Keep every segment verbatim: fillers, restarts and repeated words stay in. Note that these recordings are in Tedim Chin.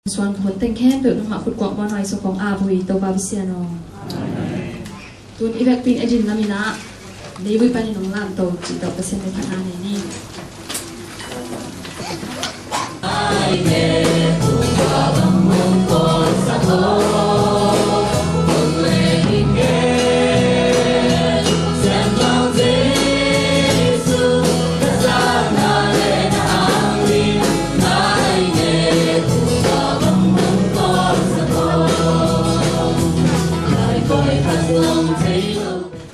Suan ka hun teng khempeuh nungah khut kuak bawn aw i sokong a vui Topa Pasian aw. Tun i vekpi in a din lamin ah leivui panin hong lamto cih tawh Pasian min phatna nei ni.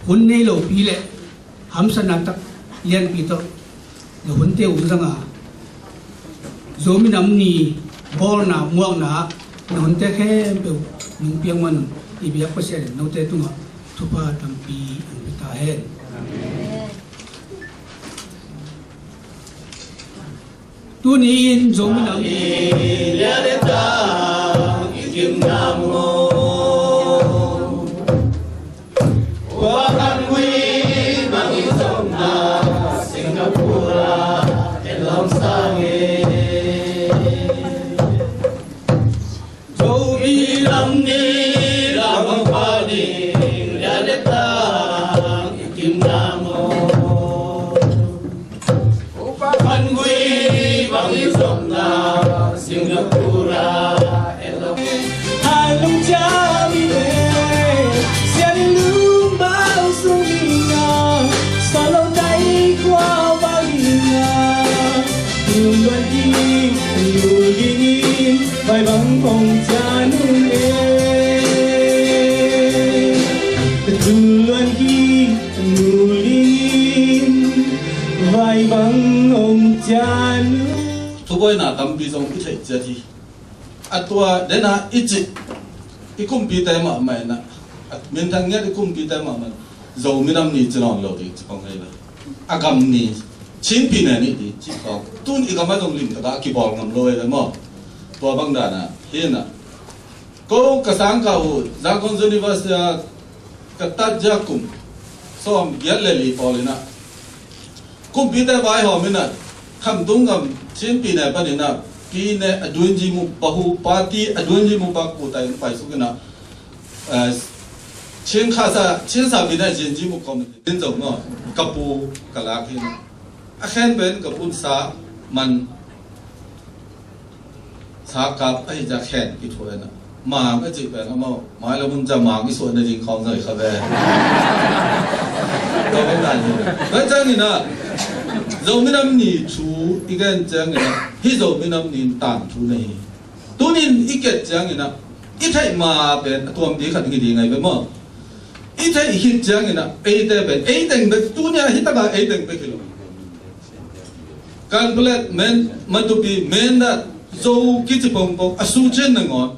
Hun nei lopi le hamsatna tak lianpi tawh na hunte uh zanga, Zomi Nam Ni bawlna muakna ah na hunte khempeuh nong piak man un i biak Pasian in note tungah thupha tampi hong pia ta hen. Tuni in Zomi Nam Ni Thubawina tampi zong i theih ciat hi. A tua dena i cih i kumpite mahmah inah, a minthang ngiat i kumpite mahmah, Zomi Nam Ni ci nawn lo ding ci kong hei lo. A gam ni, Chin pyine ni ding ci kong. Tun i gam a zong limtak a kibawl ngam lo ei ve maw. Tua bang dana hi inah, ko ka sangkah uh Zangkong University a ka tat zia kum sawm giat le li pawl inah, kumpite vaihawm inah, khamtung gam Chin pyine pan inah, pyine a duin ji mu, bahu party a duin ji mu bak pu ta in paisuk inah, eh, Chin Khalsa, Chin sa pyine a duin ji mu committee in zong maw, ka pu ka lak hi inah, a khen pen ka pun sa man, sa kap ahi zia khen i thuai inah, Mang a cih pen amau mailam hun zia Mang i suahna ding khawng zong i kha ve. Tua bang dan hi. Tua ciang inah Zomi Nam Ni thu i gen ciang inah, hih Zomi Nam Ni in tangthu na hi. Tunin i kiat ciang inah i theih ma pen a tuam ding khat hi ding ahi ve maw. I theih khit ciang inah eite pen ei teng bek, tunia hi taka ei teng bek hi lo. Kanpetlet, Men, Matupi, Mindat, Zo kici pongpong a sucin nangawn.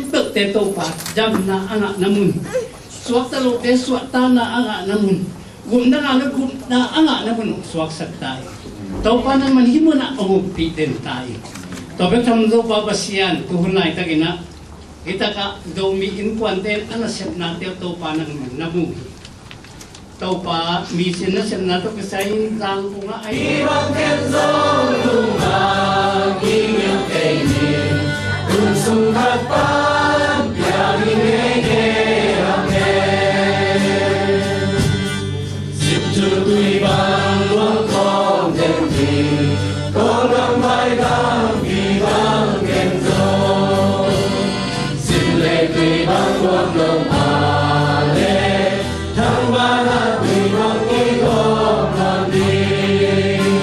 Khempeuhte Topa damna a ngahna mun, suakta lote suahtana a ngahna mun, gupna ngahna gupna a ngahna mun hong suaksak ta in. Topa nangman hih munah hong ompih den ta in. Tua bek tham lo Topa Pasian, tu hun laitakinah hih takah Zomi innkuante in a nasepnate uh Topa nangman na mu hi. Topa, mi sin nasepna tawh kisai in zang kungah a hi bang ken zong lungdam kingim kei ni. Hun sung khat pan piang hi ngeingei. Amen. Sim cu tui bang luang kawm deng hi. Kawlgam vai gam hi bang ken zong sim le tui bang luang lo a le. Thangvana tui bang kei kawm nawn ding.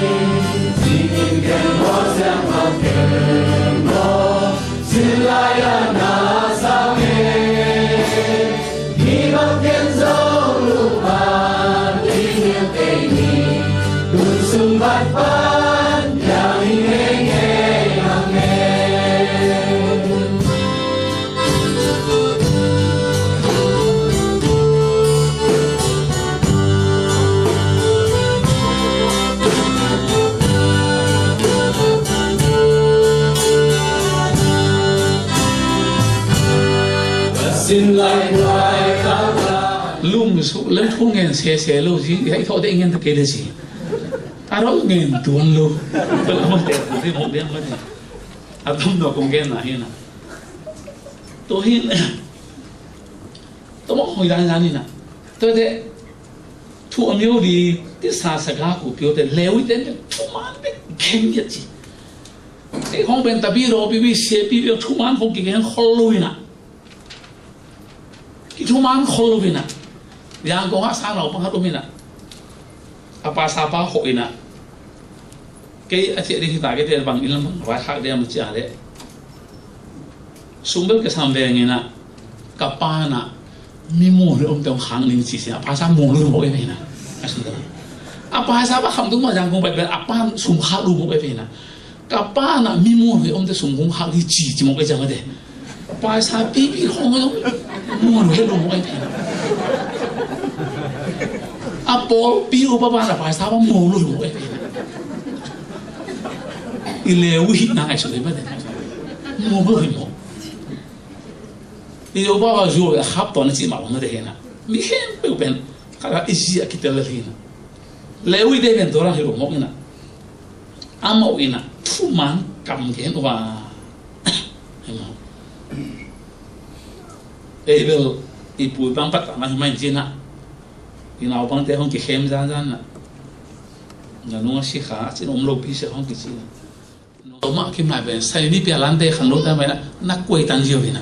Singin ken bawl siang bang ken Lum suk lem thu ngen sese lo ci, i thawh deh ngen ta kei le ci. A rauh ngen tuan lo. Bel a mate, a mate, a mate. A tam no kong gen na hi na. Tua hi na. Tua mah hoih dan dan hi na. Tua te thu a myo di ti sa sa ga ku pio te leu i ten te thuman bek gen ngiat ci. Ei hong pen tabi ro pipi sia pipi thuman hong kigen khol lo hi na. Kithuman khol lo hi na. Yangon ah sang naupang khat om hi na. A pastor pa hoh hi na. Kei a ciah ding hi ta kei te bang in lam bang vai khak diam ci a le. Sum bel ka sam veng hi na. Ka pa na mi mual hi om te hong khang ning ci sia. A pastor mual lo hi na. A pastor pa kham tung ma Yangon bai bel a pa sum khak lo hi na. Ka pa na mi mual hi om te sum hong khak hi ci ci mawk e ciang a te. Paisa pipi hong lo mual hi lo mawk e. A pawl pi upa pa na paisa pa mual lo mawk e. I leu hi na ai su le ba te. Mual lo hi mawk. I upa pa zuau a khap to na ci ma lo na te hi na. Mi khempeuh pen ka ka i zi a kitel le hi na. Leu i te pen to rang hi lo mawk hi na. Amau in a thuman kam gen uh a. Ei bel i pu i pang pat a mah hi mah in cin a. I naupangte hong kikhem zanzan na. Na nung a si kha, a cin om lopi sia hong kici na. Nong mah kim lai pen, sai nipi a lante khang lo te mai na, na kuai tan zio hi na.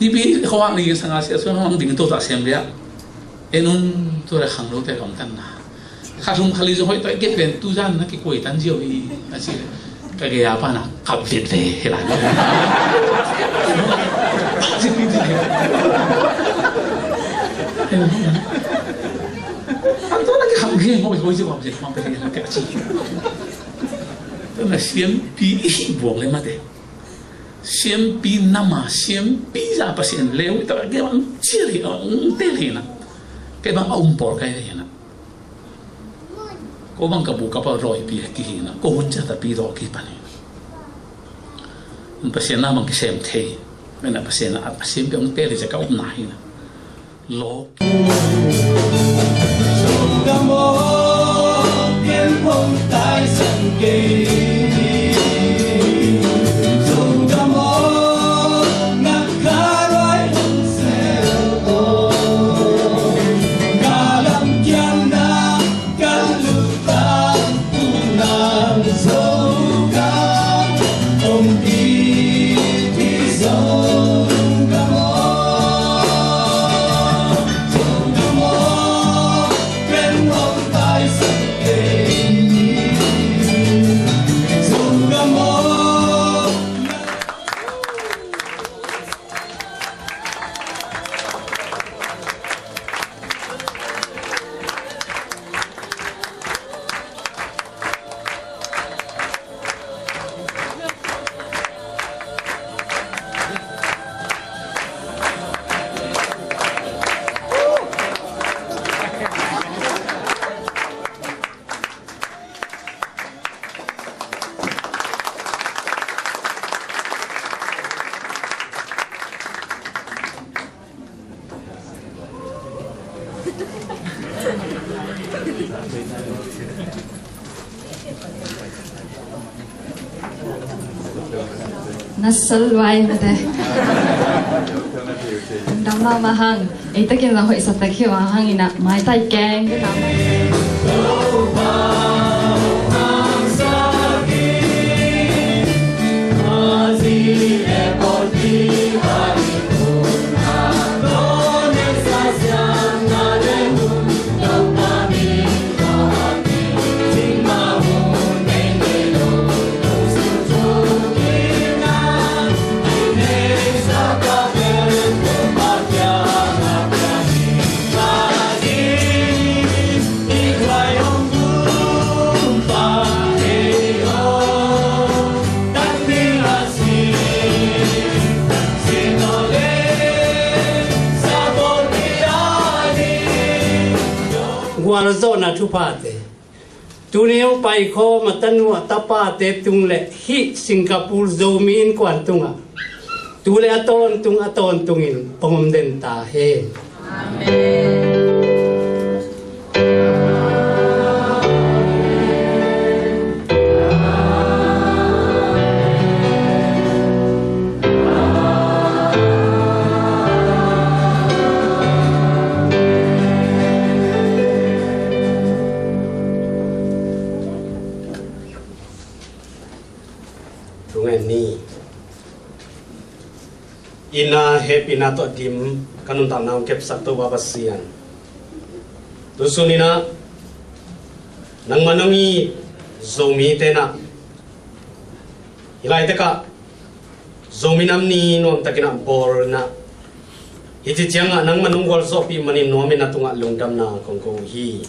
Nipi khawang ni sanga sia suan hong ding to ta siam bia. En un tua le khang lo te ka om tan na. Kha thum kha li zong hoih toh i get pen tu zan na kikuai tan zio hi a ci. Ka gei a pa na kap vet ve he lai. An tua na ki khang gei hoih hoih zio hoih zio hoih zio hoih zio. Na siampi i buang le mate. Siampi nama, siampi za Pasian leu i tak a kei bang cial hi, a ung tel hi na. Kei bang a um pawl kai hi na. Ko bang ka bu ka pa rawi pi ki hi na. Ko hun cia ta pi raw ki pan hi na. Pasian na bang kisem thei. Mena Pasian na a siampi ung tel hi cia ka um na hi na. Lo. Na sal vai mate. Dam ma ma hang. Ei takin la hoih sa tak hi wa hang ina mai tai keng. Gualzawhna thuphate. Tuni hong paikhawm a tanu a tapate tung le hih Singapore Zomi Innkuan tungah Tu le a tawntung a tawntungin hong om den ta hen. Amen. Thungen ni. Inn ah hehpihna tawh dim ka nuntakna hong kepsak Topa Pasian, tu sun in ah nangmah nong it Zomite in ah hih laitak ah Zomi Nam Ni nuamtakin ah bawl in ah, hih ci ciangah nangmah nong gualzawhpih manin nuamin na tungah lungdamna kong ko uh hi.